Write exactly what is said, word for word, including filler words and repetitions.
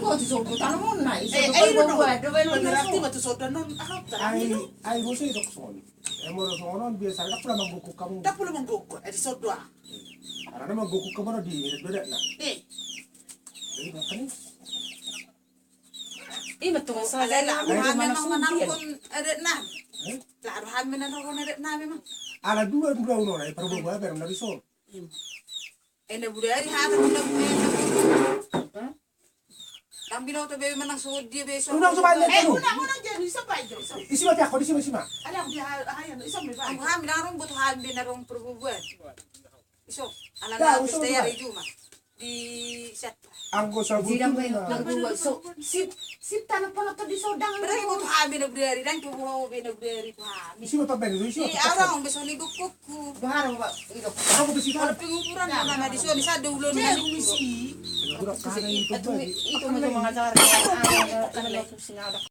Oh, tu sogo tanaman na, iso. Eh, tu eh, palu no, buat, do bae no berarti so. Batu sodo non, ah, ai, ai, bose itu kesoni. Eh, molo songon on, biasa, tak pula manggokok kamu. Tak pula manggokok, eh, di sodo, ah. Karena manggokok kamu di, di beda, nah. Eh. Jadi, makanya. Ih, betul. Oh, salah, ada lah, ada mana memang sundel. Menarikon adat nah. Eh? Lah, ada hami menarikon adat nah memang. Ala dua, dua, uno, eh, perbuatan, perbuatan, perbuatan. Hmm. Enda budari hata, enda budari. Hah? Dang binoto be manang so dia be so. Unang so banyak. Eh, unang, unang jadi, so baik, so. Isi mati aku, isi, isi ma. Ada di hal, hal yang, so me baik. Aku hami, dang rong butuh hami, dang rong perbubuan. Iso, ala na pesta ya, Juma. Di set. Anggo sabun. Sidang be, perbubuan. So, sip, sip tanah pala to di sodang. Berarti butuh hami na budari, dang tubuh be na budari tu hami. Isi ma pabeng, isi ma. Iya, orang be so ni gokok. Bahara, Pak, itu. Aku besi. Kalau penguburan, ya, mana di sini, saya ada ulun. Saya misi. Itu, itu, itu mengajar.